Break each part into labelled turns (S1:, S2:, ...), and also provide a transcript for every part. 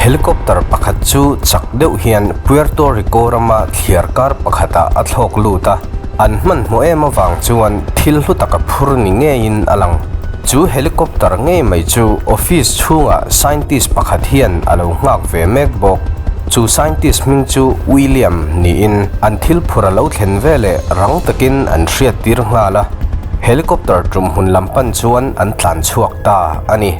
S1: Helicopter pakhat chu chak deuh hian Puerto Rico rama thliarkar pakhatah a thlawk lut a, an hmanhmawh em avang chuan thil hlu taka phur ni ngeiin a lang. Chu helicopter ngei mai chu office chhungah scientist pakhat hian a lo nghak ve mek bawk. Chu scientist hming chu William niin an thil phur a lo thlen veleh rang takin an hriattir nghal a, helicopter tum hmun lam pan chuan an tlan chhuak ta a ni.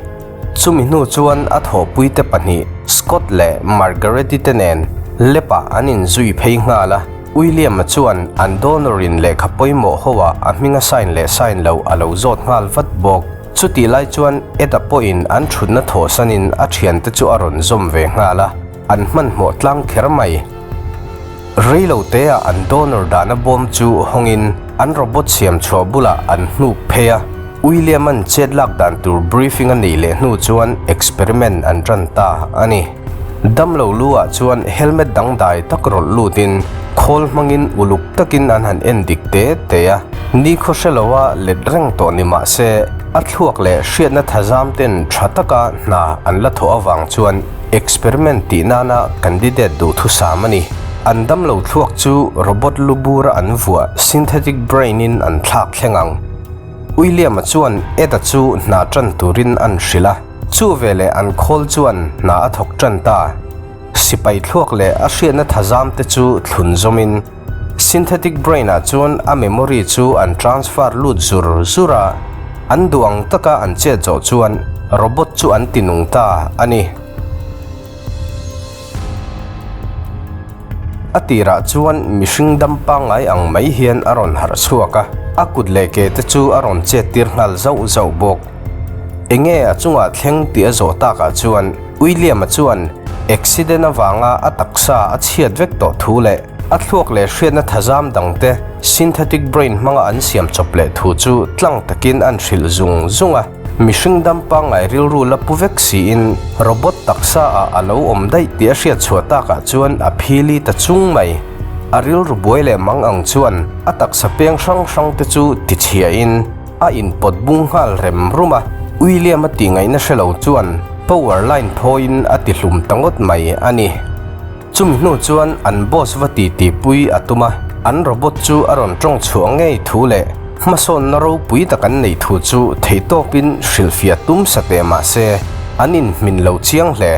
S1: Chumi hnu chuan a thawhpuite pahnih Scott leh Margaret-i te nen lab-ah an inzui phei nghal a, William-a chuan an donor-in lehkha pawimawh ho-ah a hming a sign leh sign loh a lo zawt nghal vat bawk. Chutih lai chuan Ed-a pawhin an thutna thawhsanin a thiante chu a rawn zawm ve nghal a, an hmanhmawh tlang kher mai. Reilo teah an donor dahna bawm chu hawngin an robot siam chhuah bulah an hnuk phei a, William-a'n chet lak dan tur briefing a neih leh hnu chuan experiment an tan ta a ni. Damlo lu ah chuan helmet dangdai tak rawlh lutin khawl hmangin uluk takin an han en dik te te a, nikhaw hre loa let reng tawh ni mah se a thluak leh hriatna thazam ten tha taka hna an la thawh avang chuan Experiment tih nana candidate duhthusam a ni. An damlo thluak chu robot lu bura an vuah synthetic brain in an thlak thleng ang. William-a chuan Ed-a chu hna tan turin an hrilh a, chu veleh an khawl chuan hna a thawk tan ta. Sipai thluak leh a hriatna thazam te chu thlun zawmin synthetic brain ah chuan a memory chu an transfer lut zur zur a, an duh ang taka an chet zawh chuan robot chu an ti nung ta a ni. A tirah chuan mihring dam pangngai ang mai hian a rawn harh chhuak a, a kut leh ke te chu a rawn chet tir nghal zauh zauh bawk. Enge a chungah thleng tih a zawh takah chuan William-a chuan accident avanga a taksa a chhiat vek tawh thu leh a thluak leh hriatna thazam dangte synthetic brain hmanga an siam chawp leh thu chu tlang takin an hrilh zung zung a. Mihring dam pangngai rilru la pu vek siin robot taksa ah a lo awm daih tih a hriat chhuah takah chuan a phili ta chung mai. A rilru buai leh mang ang chuan a taksa peng hrang hrang te chu tichhiahin a inpawt bung nghal rem rum a, William a tih ngaihna hre lo chuan power line phawiin a ti hlum ta ngawt mai a ni. Chumi hnu chuan an boss va ti tihpui a tum a, an robot chu a rawn tawng chhuah ngei thu leh hmasawnna ropui tak an neih thu chu theihtawpin hrilhfiah tum sa teh mah se an inhmin lo chiang hle.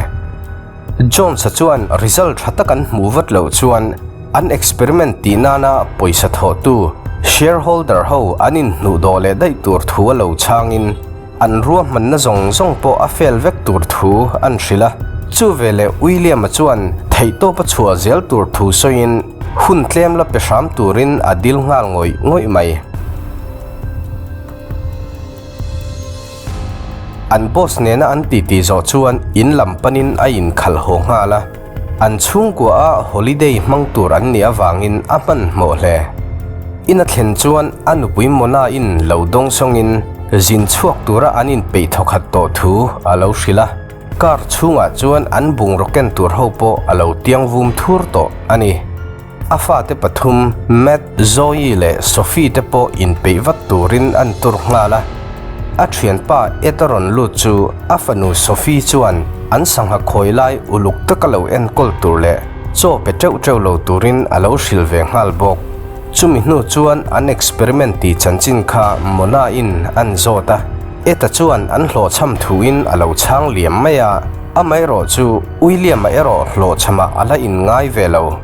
S1: Jones-a chuan result tha tak an hmuh vat loh chuan an experiment tih nana pawisa thawhtu shareholder ho an inhnuh dawh leh daih tur thu a lo chhangin an ruahmanna zawng zawng pawh a fail vek tur thu an hrilh a. Chu veleh William-a chuan theihtawp a chhuah zel tur thu sawiin hun tlem la pe hram turin a dil nghal ngawih ngawih mai. An boss nena an titi zawh chuan in lam panin a inkhalh haw nghal a, an chhungkua a holiday hmang tur an nih avangin a hmanhmawh hle. In a thlen chuan a nupui Mona in lo dawng sawngin zin chhuak tura an inpeih thawkhat tawh thu a lo hrilh a, car chhungah chuan an bungraw ken tur ho pawh a lo tiang vum thur tawh a ni. A fate pathum, Matt, Zoe leh Sophie te pawh inpeih vat turin an tur nghal a. A thianpa Ed a rawn lut chu a fanu Sophie chuan an sangha khawi lai uluk taka lo enkawl tur leh chaw pe teuh teuh lo turin a lo hrilh ve nghal bawk. Chumi hnu chuan an experiment tih chanchin kha Mona in an zawt a. Ed-a chuan an hlawhchham thuin a lo chhang liam mai a, amaherawhchu William-a erawh hlawhchhamah a la inngai ve lo.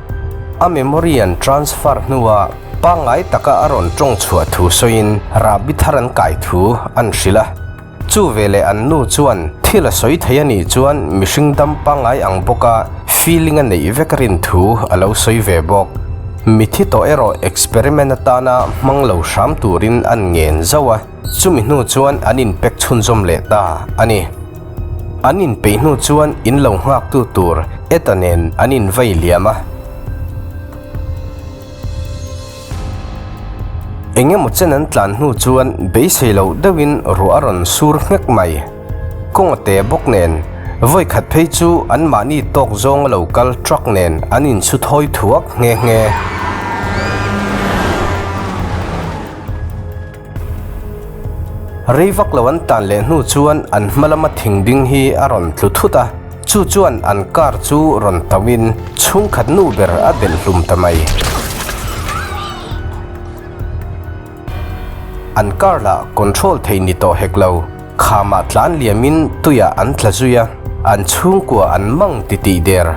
S1: A memory an transfer hnua pangngai taka a rawn tawng chhuah thu sawiin rahbi thar an kai thu an hrilh a. Chu veleh an nu chuan thil a sawi thei a nih chuan mihring dam pangngai ang bawka feeling a neih vek a rin thu a lo sawi ve bawk. Mithi tawh erawh experiment atana hmang lo hram turin an ngen zauh a. Chumi hnu chuan an inpek chhunzawm leh ta a ni. An inpeih hnu chuan in lo nghaktu tur Ed-a nen an invei liam a. Eng emaw chen an tlan hnu chuan beisei loh deuhin ruah a rawn sur nghek mai. Kawng a te bawk nen, vawi khat phei chu anmahni tawk zawng a lo kal truck nen an inchhu thawi thuak nghe nghe. Rei vak lo an tan leh hnu chuan an hma lama thing ding hi a rawn tlu thut a. Chu chuan an car chu rawn tauhin chhungkhat nu ber a delh hlum ta mai. An car lah control thei ni tawh hek lo. Khamah tlan liamin tuiah an tla zui a, an chhungkua an mang titih der.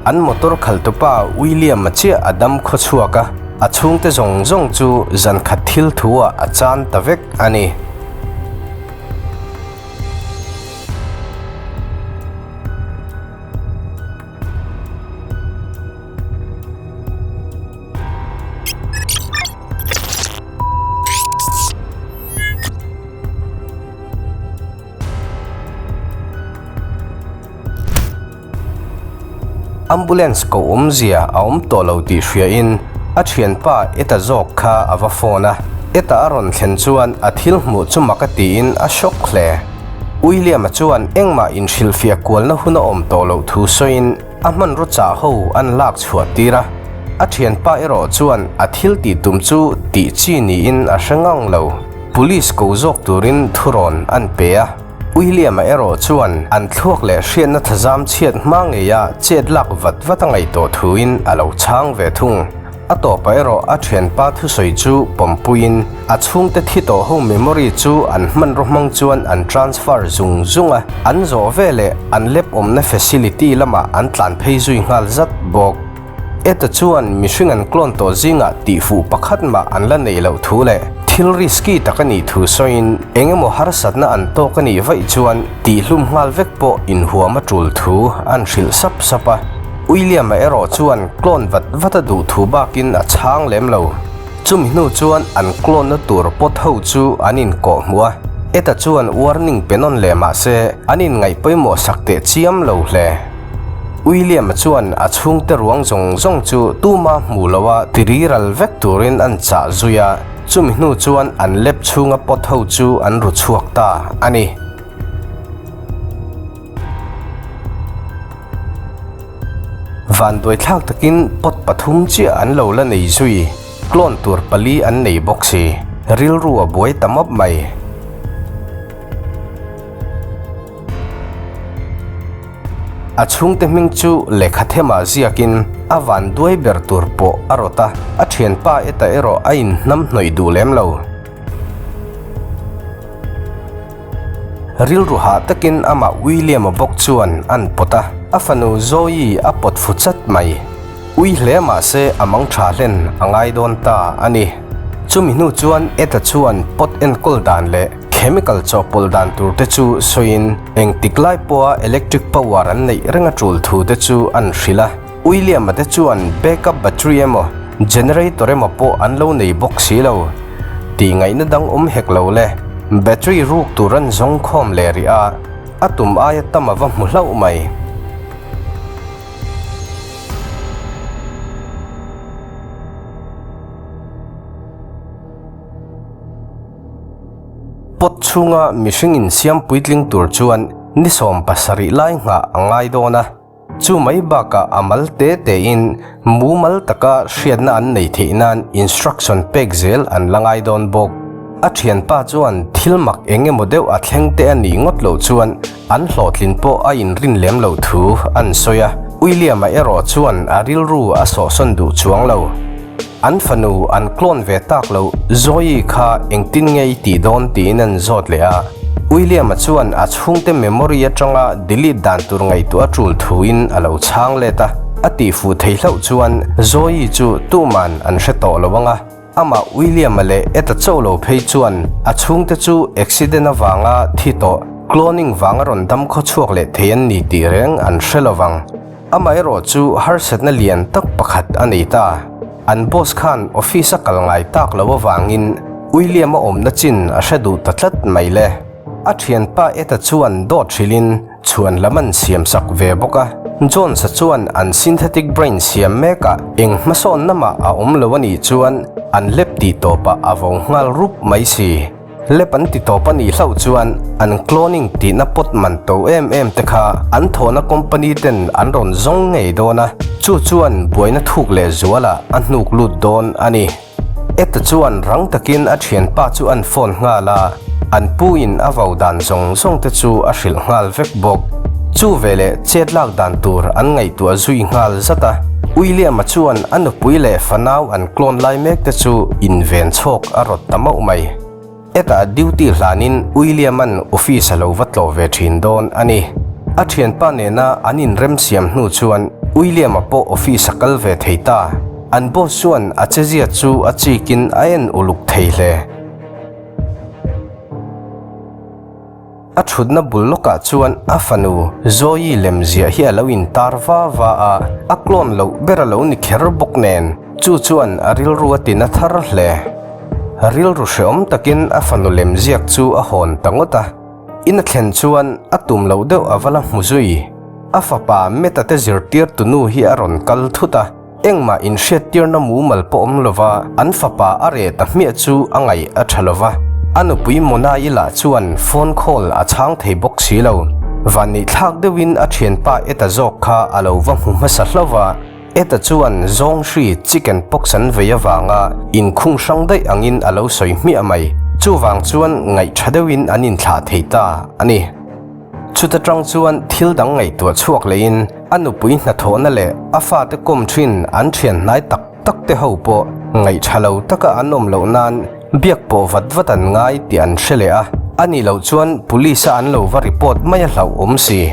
S1: An motor khaltupa William-a chiah a dam khaw chhuak a, a chhungte zawng zawng chu zan khat thil thu-ah a chan ta vek a ni. Ambulance ko awmzia a awm tawh lo tih hriain a thianpa Eta zawk kha a va phone a. Eta a rawn thlen chuan a thil hmuh chu mak a tiin a shock hle. William-a chuan engmah inhrilhfiah kualna hun a awm tawh loh thu sawiin a hmanraw chah ho an lak chhuah tir a. A thianpa erawh chuan a thil tih tum chu tih chi niin a hre ngang lo. Police ko zawk turin thurawn an pe a. William-a erawh chuan an thluak leh hriatna thazam chhiat hma ngeia chet lak vat vat a ngaihtuah thuin a lo chhang ve thung. A tawpah erawh a thianpa thusawi chu pawmpuiin a chhungte thi tawh ho memory chu an hmanraw hmang chuan an transfer zung zung a, an zawh veleh an lab awmna facility lamah an tlan phei zui nghal zat bawk. Eta chuan mihring an clone tawh zingah tihfuh pakhat mah an la neih loh thu leh thil risky tak a nih thu sawiin eng emaw harsatna an tawk a nih vaih chuan tihhlum nghal vek pawh inhuam a tul thu an hrilh sap sap a. William-a erawh chuan clone vat vat a duh thu bakin a chhang lem lo. Chumi hnu chuan an clone-na tur pot ho chu an inkawh hmuh a, Eta chuan warning pe nawn leh mah se an inngaih pawimawh sak teh chiam lo hle. William-a chuan a chhungte ruang zawng zawng chu tuma hmuh loha tiriral vek turin an chah zui a, chumi hnu chuan an lab chhunga pot ho chu an ru chhuak ta a ni. Vanduaithlak takin pot pathum chiah an lo la nei zui, clone tur pali an nei bawk si, rilru a buai ta mawp mai. A chhungte hming chu lehkha themah ziakin a van duai ber tur pawh a rawt a, a thianpa eta erawh a inhnam hnawih duh lem lo. Rilru hah takin amah William-a bawk chuan an pawt a, a fanu Zoe a pawt fu chat mai. Ui hle mah se a mang tha hlen a ngai dawn ta a ni. Chumi hnu chuan Etta chuan pot enkawl dan leh chemical chawhpawlh dan tur te chu sawiin engtik lai pawha electric power an neih reng a tul thu te chu an hrilh a. William-a te chuan backup battery emaw generator emaw pawh an lo nei bawk si lo. Tih ngaihna dang awm hek lo le. Battery ruk tur an zawng khawm leh rih a, a tum aia tam a va hmu hlauh mai. Pot chhunga mihring insiam puitling tur chuan ni 70 lai nghah a ngai dawn a, chu mai bakah a mal te tein mumal taka hriatna an nei theih nan instruction pek zel an la ngai dawn bawk. A thianpa chuan thil mak eng emaw deuh a thleng te a nih ngawt loh chuan An hlawhtlin pawh a inrin lem loh thu an sawi a, William-a erawh chuan a rilru a sawhsawn duh chuang lo. An fanu an clone ve tak loh Zoe kha engtin nge i tih dawn tiin an zawt leh a, William-a chuan a chhungte memory atanga delete dan tur ngaihtuah a tul thuin a lo chhang let a, a tihfuh thei hlauh chuan Zoe chu tuman an hre tawh lo ang a. Amah William-a leh Etta chauh lo phei chuan a chhungte chu accident avanga thi tawh, cloning vanga rawn dam khaw chhuak leh thei an ni tih reng an hre lo vang. Amaherawh chu harsatna lian tak pakhat a nei ta. An boss khan office a kal ngai tak lo avangin William-a awmna chin a hre duh ta tlat mai le. A thianpa Etta chuan dawt hrilhin Chhuan lam an siam sak ve bawk a, Jones-a chuan an synthetic brain siam mekah eng hmasawnna mah a awm lo a nih chuan an lep tih tawpah a vo nghal rup mai si. Lep an ti tawp a nih hlauh chuan an cloning tihna pawt man to em em te kha an thawhna company ten an rawn zawng ngei dawn a, chu chuan buaina thuk leh zualah a hnuk lut dawn a ni. Etta chuan rang takin a thianpa chu an phone nghal a. An pu in a vau dan zawng zawng te chu a hrilh nghal vek bawk. Chu veleh chet lak dan tur an ngaihtuah zui nghal zat a. William-a chuan a nupui leh fanau an clone lai mek te chu inven chhawk a rawt ta mauh mai. Hetah duty hlanin William-a'n office a lo va tlawh ve thin dawn a ni. A thianpa nena an inremsiam hnu chuan William-a pawh office a kal ve thei ta. An boss chuan a chezia chu a chikin a en uluk thei hle. A thutna bul lawkah chuan a fanu Zoe lem ziah hi a lo intar va va a, a clone loh ber a lo ni kher bawk nen, chu chuan a rilru a tina thar hle. Rilru hreawm takin a fanu lem ziak chu a hawn ta ngawt a, in a thlen chuan a tum loh deuh a va la hmu zui. A fapa Meta te zirtirtu nu hi a rawn kal thut a. Engmah inhriattirna mumal pawh awm lova an fapa a reh ta hmiah chu a ngaih a tha lova, a nupui Mona-i lah chuan phone call a chhang thei bawk si lo. Vanneihthlak deuhin a thianpa Eta zawk kha a lo va hmu hmasa hlauh va, Eta chuan zawng hri chicken pox an vei avanga inkhung hrang daih angin a lo sawi hmiah mai. Chuvang chuan ngaih tha deuhin an inthlah thei ta a ni. Chuta tang chuan thil dang ngaihtuah chhuak leiin a nupui hnathawhna leh a fate kawm thin an thian hnai tak tak te ho pawh ngaihṭha lo taka an awm loh nan biak pawh vat vat an ngai tih an hre leh a, a nih loh chuan police a an lo va report mai a hlauh awm si.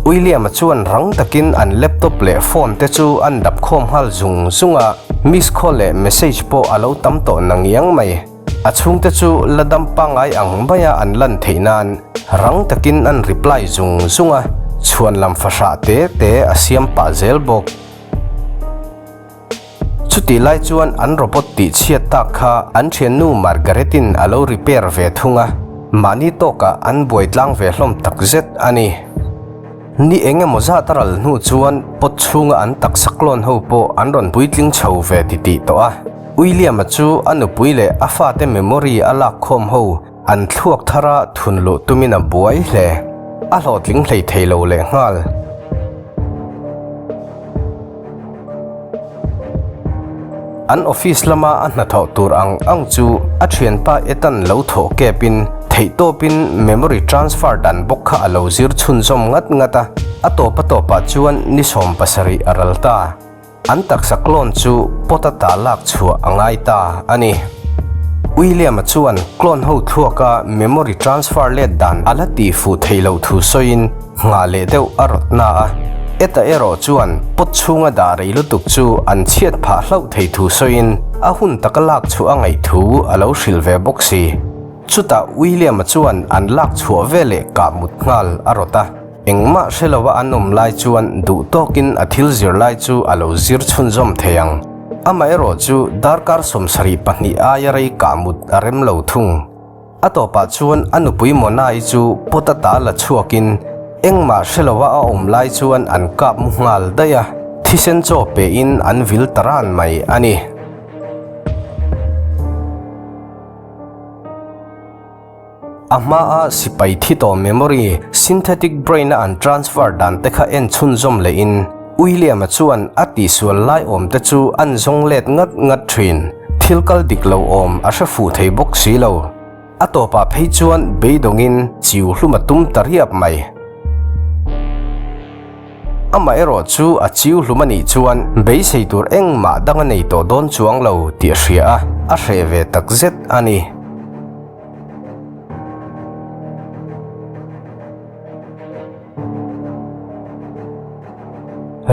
S1: William-a chuan rang takin an laptop leh phone te chu an dap khawm nghal zung zung a, miss call leh message pawh a lo tam tawh nangiang mai. A chhungte chu la dam pangngai ang maia an lan theih nan rang takin an reply zung zung a, chhuan lam fahrah te te a siam pah zel bawk. Chutih lai chuan an robot tih chhiat tak kha an thiannu Margaret-in a lo repair ve thung a, mahni tawkah an buai tlang ve hlawm takzet a ni. Ni eng emaw zat a ral hnu chuan pot chhunga an taksa clone ho pawh an rawn puitling chho ve titih tawh a. William-a chu a nupui leh a fate memory a lak khawm ho an thluak thara thun luh tumin a buai hle. A hlawhtling hlei thei lo leh nghal. An office lama a hnathawh tur ang ang chu a thianpa Ethan lo thawh kepin theihtawpin memory transfer dan bawk kha a lo zir chhunzawm ngat ngat a, a tawp a tawpah chuan ni 70 a ral ta. An taksa clone chu pot ata lak chhuah a ngai ta a ni. William-a chuan clone ho thluaka memory transfer let dan a la tihfuh theih loh thu sawiin Nghah leh deuh a rawt na a, Eta erawh chuan pot chhunga dah rei lutuk chu an chhiat phah hlauh thei thu sawiin a hun taka lak chhuah a ngaih thu a lo hrilh ve bawk si. Chutah William-a chuan an lak chhuah veleh kah mut nghal a rawt a, engmah hre lova an awm lai chuan duh tawkin a thil zir lai chu a lo zir chhunzawm thei ang. Amaherawh chu darkar 72 aia rei kah mut a rem lo thung. A tawpah chuan a nupui Mona-i chu pot ata la chhuakin engmah hre lova a awm lai chuan an kap mu nghal daih a, thisen chaw pehin an vil ta ran mai a ni. A hmaa sipai thi tawh memory synthetic brain-a an transfer dan te kha en chhunzawm lehin William-a chuan a tihsual lai awm te chu an zawng let ngat ngat thin. Thil kal dik lo awm a hre fuh thei bawk si lo. A tawpah phei chuan beidawngin chiu hlum a tum ta riap mai. Amaherawh chu a chiu hlum a nih chuan beisei tur engmah dang a nei tawh dawn chuang lo tih a hria a, a hreh ve takzet a ni.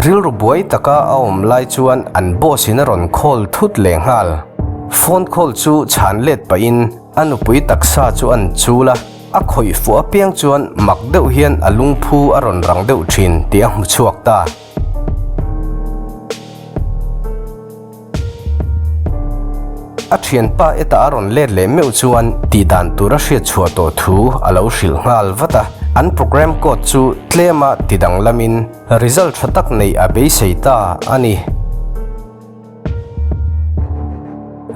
S1: Rilru buai taka a awm lai chuan an boss in a rawn call thut leh nghal. Phone call chu chhan let pahin a nupui taksa chu an chul a, a khawih fuh apiang chuan mak deuh hian a lungphu a rawn rang deuh thin tih a hmu chhuak ta. A thianpa eta a rawn let leh meuh chuan tih dan tur a hriat chhuah tawh thu a lo hrilh nghal vat a. An program code chu tlema ti danglamin result tha tak neih a beisei ta a ni.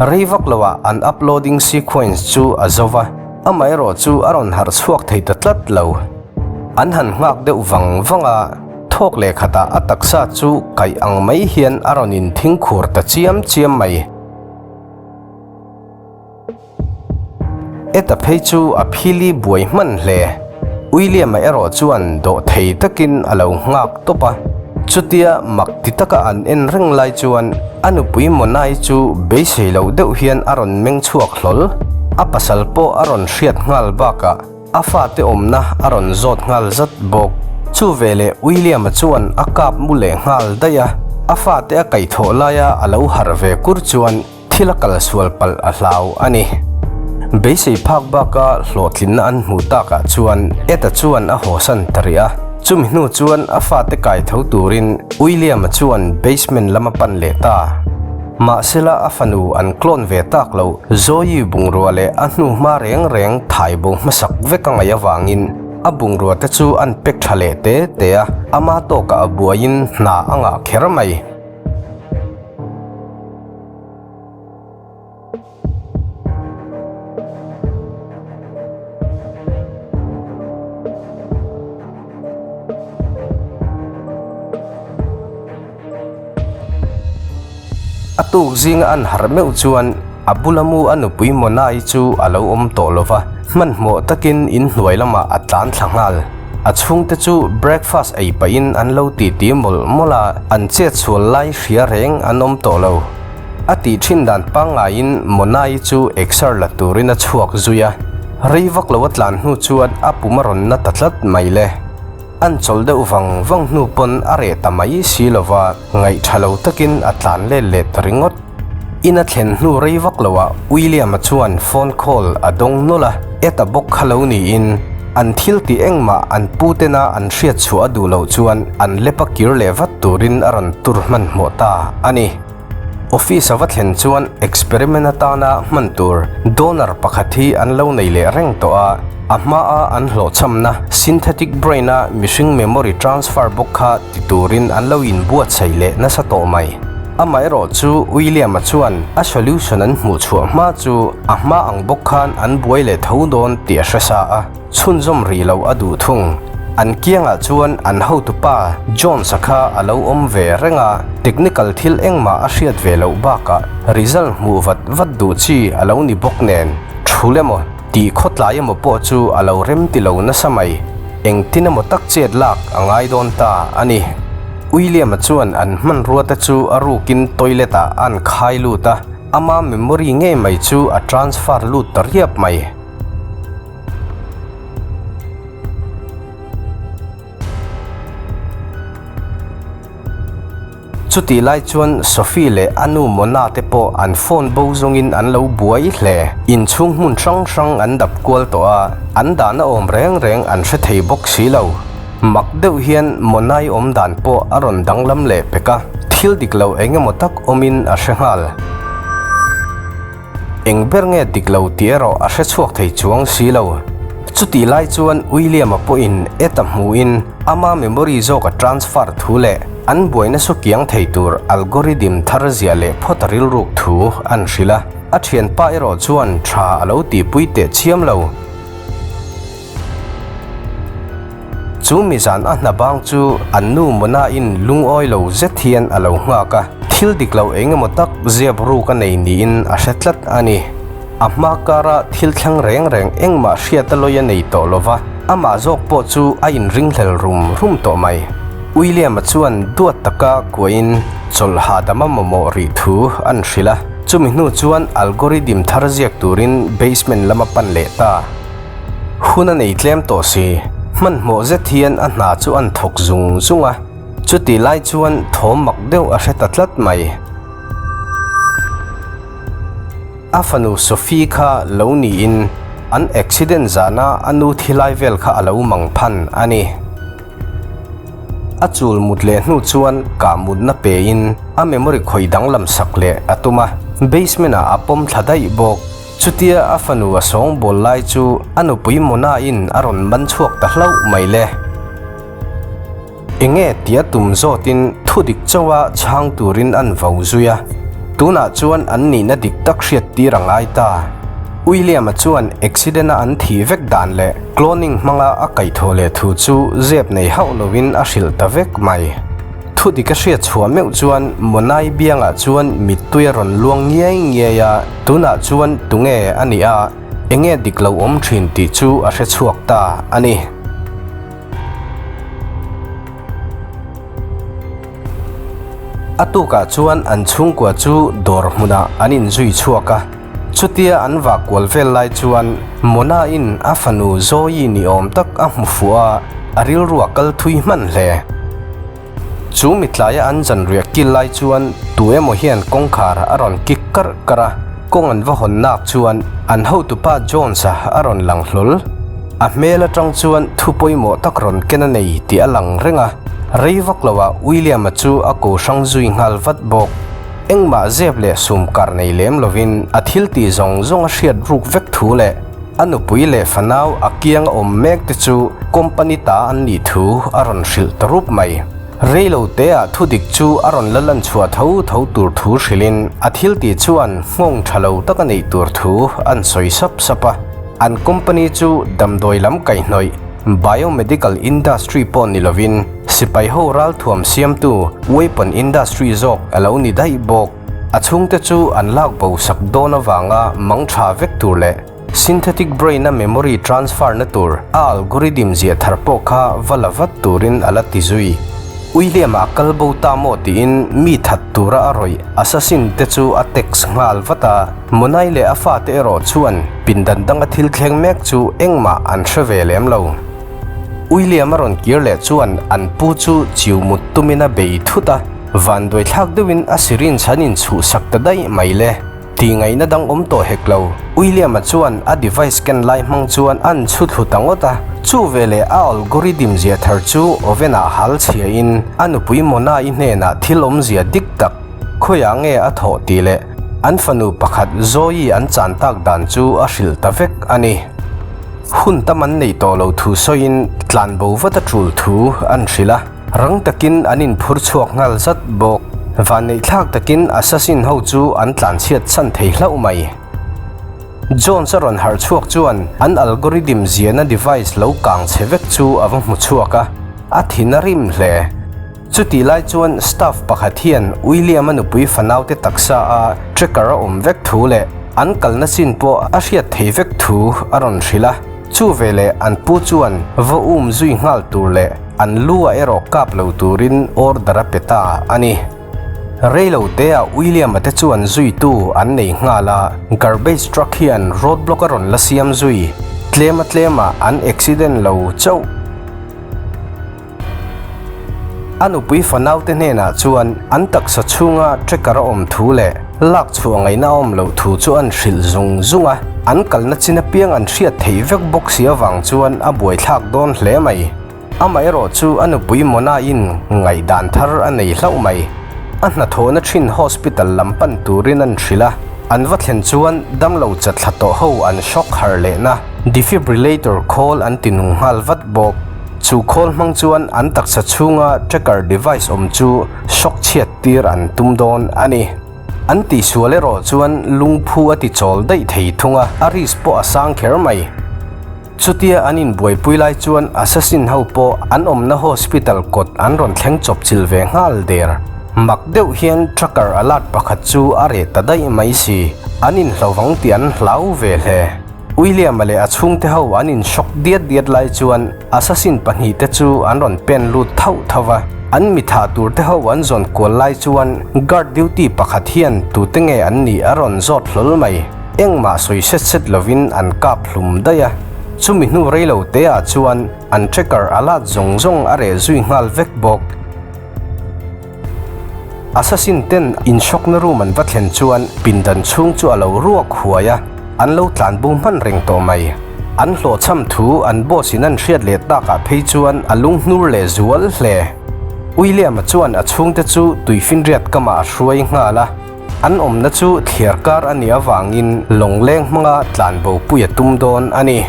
S1: Rei vak loah an uploading sequence chu a zo va, amaherawh chu a rawn harh chhuak thei ta tlat lo. An han nghak deuh vang vang a. Thawk leh khatah a taksa chu kaih ang mai hian a rawn inthing khur ta chiam chiam mai. Ed-a phei chu a phili buai hman hle. William-a erawh chuan dawhthei takin a lo nghak tawp a. Chutia mak ti taka an en reng lai chuan a nupui Monai chu beisei loh deuh hian a rawn meng chhuak hlawl. A pasal pawh a rawn hriat nghal bakah a fate awmna a rawn zawt nghal zat bawk. Chu veleh William-a chuan a kap mu leh nghal daih a, a fate a kaihthawh laia a lo harh ve kur chuan Thil a kal sual palh a hlau a ni. Beisei phak baka hlawhtlinna an hmuh takah chuan Ed-a chuan a hawsan ta rih a. Chumi hnu chuan a fate kai tho turin William-a chuan basement lam a pan leh ta. Mahsela a fanu an clone ve tak lo, Zoe bungrua leh a hnu hma reng reng thai bo hmasak vek a ngaih avangin a bungrua te chu an pack tha leh te te a, ama tawkah a buaiin hna a ngah kher mai. A tuk zinga an harh meuh chuan a bula mu a nupui Mona-i chu a lo awm tawh lo va, hmanhmawh takin inhnuai lamah a tlan thla nghal. A chhungte chu breakfast ei pahin an lo titi mawlh mawlh a, an chet sual lai hria reng an awm tawh lo. A tih thin dan pangngaiin Mona-i chu exer la turin a chhuak zui a, rei vak lo a tlan hnu chuan a pum a rawn na ta tlat mai le. An chawl deuh vang vang hnu pawn a reh ta mai si lova, ngaih tha lo takin a tlan let leh ta ringawt. In a thlen hnu rei vak loah William-a chuan phone call a dawng nawlh a, Ed-a bawk kha lo niin an thil tih engmah an pu tena an hriat chhuah a duh loh chuan an lep a kir leh vat turin a rawn tur hmanhmawh ta a ni. Office a va thlen chuan experiment atana hman tur donor pakhat hi an lo nei leh reng tawh a, a hmaa an hlawhchhamna synthetic brain-a mihring memory transfer bawk kha ti turin an lo inbuatsaih leh nasa tawh mai. Amaherawh chu William-a chuan a solution an hmuh chhuah hma chu a hma ang bawk khan an buai leh tho dawn tih a hre sa a, chhunzawm rih loh a duh thung. An kiangah chuan an hotupa Jones-a kha a lo awm ve reng a, technical thil engmah a hriat ve loh bakah result hmuh vat vat duh chi a lo ni bawk nen, thul emaw tih khawtlai emaw pawh chu a lo rem ti lo nasa mai. Engtin emaw tak chet lak a ngai dawn ta a ni. William-a chuan an hmanrua te chu a rukin toilet-ah an khai lut a, ama memory ngei mai chu a transfer lut ta riap mai. Chutih lai chuan Sophie leh a nu Mona te pawh an phone bo zawngin an lo buai hle. Inchhung hmun hrang hrang an dap kual tawh a, an dahna awm reng reng an hre thei bawk si lo. Mak deuh hian Monai awm dan pawh a rawn danglam leh pek a, thil dik lo eng emaw tak awmin a hre nghal. Eng ber nge dik lo tih erawh a hre chhuak thei chuang si lo. Chutih lai chuan William-a pawhin Ed-a hmuhin ama memory zawk a transfer thu leh an buaina su kiang thei tur algorithm thar ziah leh phawt a rilruk thu an hrilh a. A thianpa erawh chuan tha a lo tihpui teh chiam lo. Chu mizan a hna bang chu an nu Mona-in lungawi lo zet hian a lo nghak a, thil dik lo eng emaw tak ziap ruk a nei niin a hre tlat a ni. A hma kara thil thleng reng reng engmah hriat a lawi a nei tawh lo va, amah zawk pawh chu a inringhlel rum rum tawh mai. William-a chuan duat taka kuahin chawlh hahdam a mamawh rih thu an hrilh a, chumi hnu chuan algorithm thar ziak turin basement lam a pan leh ta. Hun a nei tlem tawh si. Hmanhmawh zet hian a hna chu an thawk zung zung a, chutih lai chuan thawm mak deuh a hre ta tlat mai. A fanu Sophie kha lo niin an accident zana a nu thi lai vel kha a lo mang phan a ni. A chul mut leh hnu chuan kah mutna pein a memory khawih danglam sak leh a tum a, basement ah a pawm thla daih bawk. Chutia a fanu a sawngbawl lai chu a nupui Mona-in a rawn man chhuak ta hlauh mai le. Enge tia tum zawtin thu dik chauha chhang turin an vo zui a, tunah chuan an nihna dik tak hriat tir a ngai ta. William-a chuan accident-a an thih vek dan leh cloning hmanga a kaihthawh leh thu chu zep nei hauh lovin a hrilh ta vek mai. Thu dik a hriat chhuah meuh chuan Monai biangah chuan mittui a rawn luang ngiai ngiai a, tunah chuan tunge a nih a? Enge dik lo awm thin tih chu a hre chhuak ta a ni. A tukah chuan an chhungkua chu dawr hmunah an inzui chhuak a. Chutia an vah kual vel lai chuan Mona-in a fanu Zoe ni awm tak a hmu fuh a, a rilru a kal thui hman hle. Chu mitlaia an zanriah kil lai chuan tu emaw hian kawngkhar a rawn kik karh karh a, kawng an va hawn nak chuan an hotupa Jones-a a rawn lang hlawl. A hmel atang chuan thu pawimawh tak rawn ken a nei tih a lang reng a, rei vak loah William-a chu a ko hrang zui nghal vat bawk. Engmah zep leh sum kar nei lem lovin a thil tih zawng zawng a hriat ruk vek thu leh a nupui leh fanau a kiang a awm mek te chu company ta an nih thu a rawn hrilh ta rup mai. Rei lo te ah thu dik chu a rawn la lan chhuah tho tho tur thu hrilhin a thil tih chuan nghawng tha lo tak a neih tur thu an sawi sap sap a. An company chu damdawi lam kaihhnawih biomedical industry pawh ni lovin Sipai ho ralthuam siamtu weapon industry zawk a lo ni daih bawk. A chhungte chu an lak bo sak dawn avanga mang tha vek tur leh synthetic brain a memory transfer na tur a algorithm ziah thar pawh kha va la vat turin a la ti zui. William-a a kal bo ta maw tiin mi that tura a rawih assassin te chu a text nghal vat a, Monai leh a fate erawh chuan pindan danga thil thleng mek chu engmah an hre ve lem lo. William a rawn kir leh chuan an pu chu chiu mut tumin a bei thut a, vanduai thlak deuhin a syringe an inchhuhsak ta daih mai le. Tih ngaihna dang awm tawh hek lo. William-a chuan a device ken lai hmang chuan an chhu thlu ta ngawt a, chu veleh a algorithm zia thar chu oven-ah hal chhiain a nupui Mona-i hnenah thil awmzia dik tak khawiah nge a thawh tih leh an fanu pakhat Zoe an chan tak dan chu a hrilh ta vek a ni. Hun tam an neih tawh lo thu sawiin tlan bo vat a tul thu an hrilh a, rang takin an inphur chhuak nghal zat bawk. Vanneihthlak takin assassin ho chu an tlan chhiat chhan thei hlauh mai. Jones a rawn harh chhuak chuan an algorithm ziahna device lo kang chhe vek chu a va hmu chhuak a, a thin a rim hle. Chutih lai chuan staff pakhat hian William-a nupui fanaute taksa a tracker a awm vek thu leh an kalna chin pawh a hriat thei vek thu a rawn hrilh a. Chu veleh an pu chuan va um zui nghal tur leh an lu ah erawh kap lo turin order a pe ta a ni. Reilo te ah William-a te chuan zuitu an nei nghal a, garbage truck hian road block a rawn la siam zui. Tlema tlemah an accident lo chauh. A nupui fanaute hnenah chuan an taksa chhunga tracker a awm thu leh lak chhuah ngaihna a awm loh thu chu an hrilh zung zung a, an kalna chin apiang an hriat theih vek bawk si avang chuan a buaithlak dawn hle mai. Amaherawh chu a nupui Mona-in ngaihdan thar a nei hlauh mai. A hnathawhna thin hospital lam pan turin an hrilh a, an va thlen chuan damlo chatthla tawh ho an shock har lehna defibrillator khawl an ti nung nghal vat bawk. Chu khawl hmang chuan an taksa chhunga tracker device awm chu shock chhiat tir an tum dawn a ni. An tihsual erawh chuan lungphu a ti chawl daih thei thung a, a risk pawh a sang kher mai. Chutia an inbuaipui lai chuan assassin ho pawh an awmna hospital kawt an rawn thleng chawp chilh ve nghal der. Mak deuh hian tracker alert pakhat chu a reh ta daih mai si, an inhlovang tih an hlau ve hle. William-a leh a chhungte ho an in shock diat diat lai chuan assassin pahnihte chu an rawn pen lut thauh thauh a, an mi thah tur te ho an zawn kual lai chuan guard duty pakhat hian tute nge an nih a rawn zawt hlawl mai. Engmah sawi set set lovin an kap hlum daih a, chumi hnu reilo te ah chuan an tracker a lat zawng zawng a reh zui nghal vek bawk. Assassin ten inhrawkna room an va thlen chuan pindan chhung chu a lo ruak huai a, an lo tlan bo hman reng tawh mai. An hlawhchham thu an boss in an hriat leh takah phei chuan a lunghnur leh zual hle. William-a chuan a chhungte chu tuifinriat kamah a hruai nghal a, an awmna chu thliar kar a nih avangin lawngleng hmanga tlan bo pui a tum dawn a ni.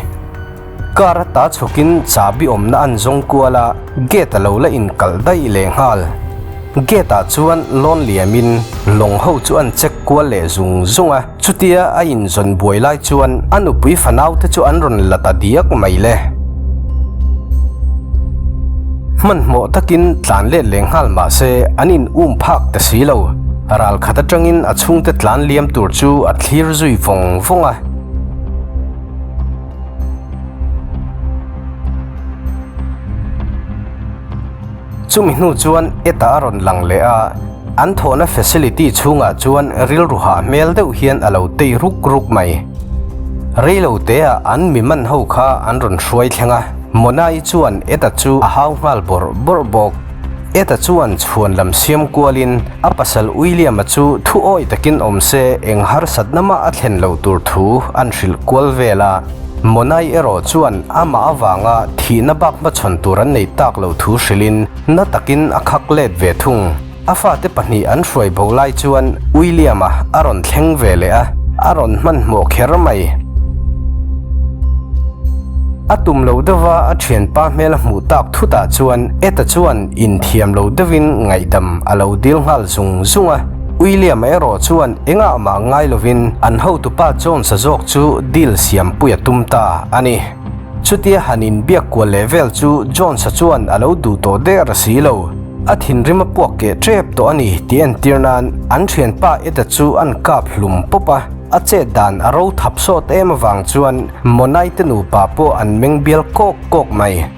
S1: Car a ta chhawkin chahbi awmna an zawng kual a, gate a lo la inkalh daih leh nghal. Gate ah chuan lawn liamin lawng ho chu an check kual leh zung zung a, chutia a inzawn buai lai chuan a nupui fanau te chu an rawn la ta diak mai le. Hmanhmawh takin tlan let leh nghal mah se an in um phak ta si lo. Ral khat atangin a chhungte tlan liam tur chu a thlir zui vawng vawng a. Chumi hnu chuan Ed-a a rawn lang leh a, an thawhna facility chhungah chuan rilru hah hmel deuh hian a lo tei ruk ruk mai. Reilo teah an mi man ho kha an rawn hruai thleng a, Mona-i chuan Ed-a chu a hau nghal bawrh bawrh bawk. Ed-a chuan chhuan lam siam kualin a pasal William-a chu thu awi takin awm se eng harsatna mah a thlen loh tur thu an hrilh kual vel a. Monai erawh chuan amah avanga thihna bak hmachhawn tur an nei tak loh thu hrilhin na takin a khak let ve thung. A fate pahnih an hruai bo lai chuan William-a a rawn thleng ve leh a, a rawn hmanhmawh kher mai. A tum lo deuha a thianpa hmel a hmuh tak thutah chuan Ed-a chuan inthiam lo deuhin ngaihdam a lo dil nghal zung zung a. William-a erawh chuan engah mah ngai lovin an hotupa Jones-a zawk chu deal siampui a tum ta a ni. Chutia han inbiak kual leh vel chu Jones-a chuan a lo duh tawh der a si lo. A thinrim a puak keh tep tawh a ni tih entir nan an thianpa Ed-a chu an kap hlum pawp a, a chet dan a ro thap sawt em avang chuan Monai te nupa pawh an meng bial kawk kawk mai.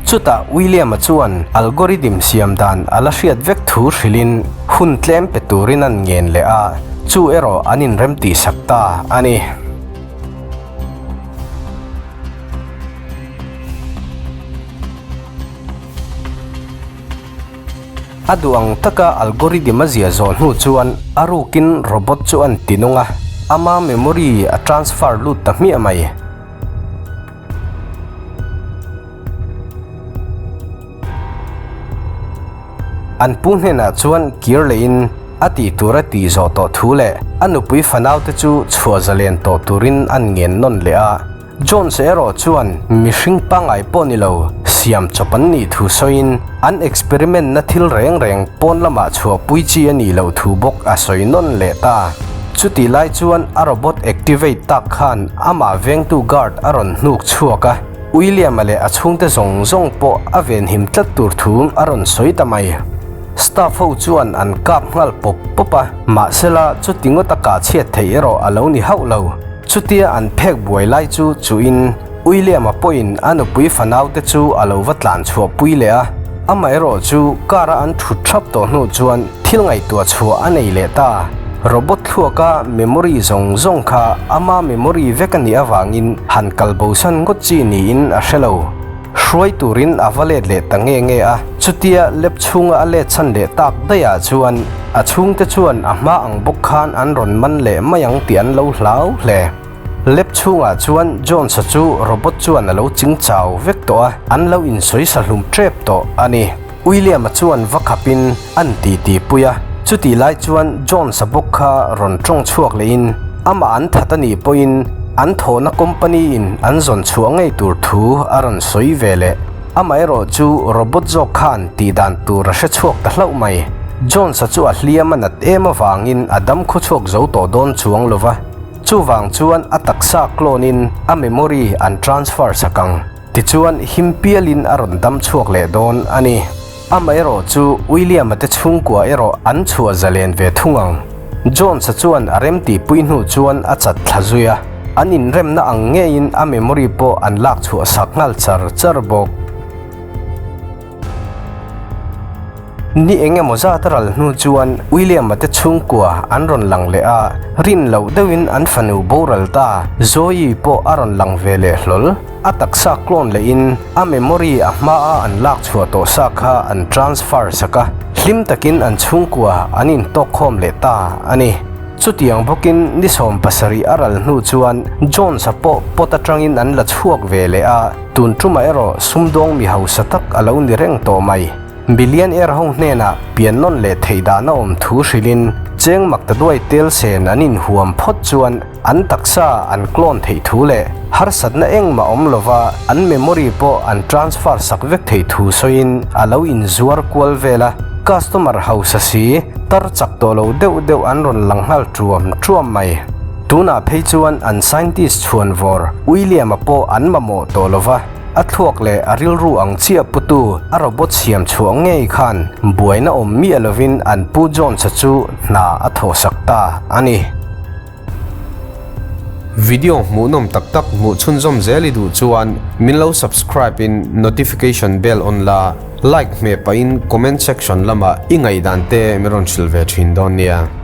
S1: Chutah William-a chuan algorithm siam dan a la hriat vek thu hrilhin hun tlem pe turin an ngen leh a, chu erawh an inrem tihsak ta a ni. A duh ang taka algorithm a zia zawh hnu chuan a rukin robot chu an tinung a, ama memory a transfer lut ta hmiah mai. An pu hnenah chuan kir lehin a tih tur a tih zawh tawh thu leh a nupui fanaute chu chhuah zalen tawh turin an ngen nawn leh a. Jones erawh chuan mihring pangngai pawh ni lo siam chawp an nih thu sawiin an experiment na thil reng reng pawn lamah chhuahpui chi a nih loh thu bawk a sawi nawn leh ta. Chutih lai chuan a robot activate tak khan amah vengtu guard a rawn hnuk chhuak a, William-a leh a chhungte zawng zawng pawh a venhim tlat tur thu a rawn sawi ta mai. Staff ho chuan an kap nghal pawp pawp a, mahsela chuti ngawta kah chhiat theih erawh a lo ni hauh lo. Chutia an phek buai lai chu chuhin William-a pawhin a nupui fanaute chu a lo va tlan chhuahpui leh a, amaherawh chu car-a an thut thap tawh hnu chuan thil ngaihtuah chhuah a nei leh ta. Robot thluaka memory zawng zawng kha ama memory vek a nih avangin han kal bosan ngawt chi niin a hre lo. Hruai turin a va let leh ta nge nge a, chutia lep chhunga a let chhan leh tak daihah chuan a chhungte chuan a hma ang bawk khan an rawn man leh mai ang tih an lo hlau hle. Lep chhungah chuan Jones-a chu robot chuan a lo ching chau vek tawh a, an lo insawi sa hlum tep tawh a ni. William-a chuan va khapin an titi pui a, chutih lai chuan Jones-a bawk kha rawn tawng chhuak lehin amah an that a nih pawhin an thawhna company-in an zawn chhuah ngei tur thu a rawn sawi ve leh. Amaherawh chu robot zawk khan tih dan tur a hre chhuak ta hlauh mai. Jones-a chu a hliam a nat em avangin a dam khawchhuak zo tawh dawn chuang lo va. Chuvang chuan a taksa clone in a memory an transfer sak ang. Tichuan him pialin a rawn dam chhuak leh dawn a ni. Amaherawh chu William-a te chhungkua erawh an chhuah zalen ve thung ang. Jones-a chuan a remtihpui hnu chuan a chat thla zui a, an inremna ang ngeiin a memory pawh an lak chhuah sak nghal char char bawk. Ni eng emaw zat a ral hnu chuan William-a te chhungkua an rawn lang leh a, rin loh deuhin an fanu boral ta Zoe pawh a rawn lang ve leh hlawl. A taksa clone lehin a memory a hmaa an lak chhuah tawh sa kha an transfer sak a, hlim takin an chhungkua an intawkkhawm leh ta a ni. Chutiang bawkin ni 70 a ral hnu chuan Jones-a pawh pot atangin an la chhuak ve leh a, tun tumah erawh sumdawng mi hausa tak a lo ni reng tawh mai. Millionaire ho hnenah pian nawn leh theih dahna awm thu hrilhin cheng mak ta duai tel sen an inhuam phawt chuan an taksa an clone theih thu leh harsatna engmah awm lova an memory pawh an transfer sak vek theih thu sawiin a lo inzuar kual vel a, customer hausa si tar chak tawh lo deuh deuh an rawn lang nghal ṭuam ṭuam mai. Tunah phei chuan an scientist chhuanvawr William-a pawh an mamawh tawh lova, a thluak leh a rilru ang chiah putu a robot siam chhuah ngei khan buaina awm miah lovin an Pu Jones-a chu hna a thawhsak ta a ni. Video hmuhnawm tak tak hmuh chhunzawm zel i duh chuan min lo subscribe in notification bell on la, like hmeh pahin comment section lamah i ngaihdan te min rawn hrilh ve thin dawn nia.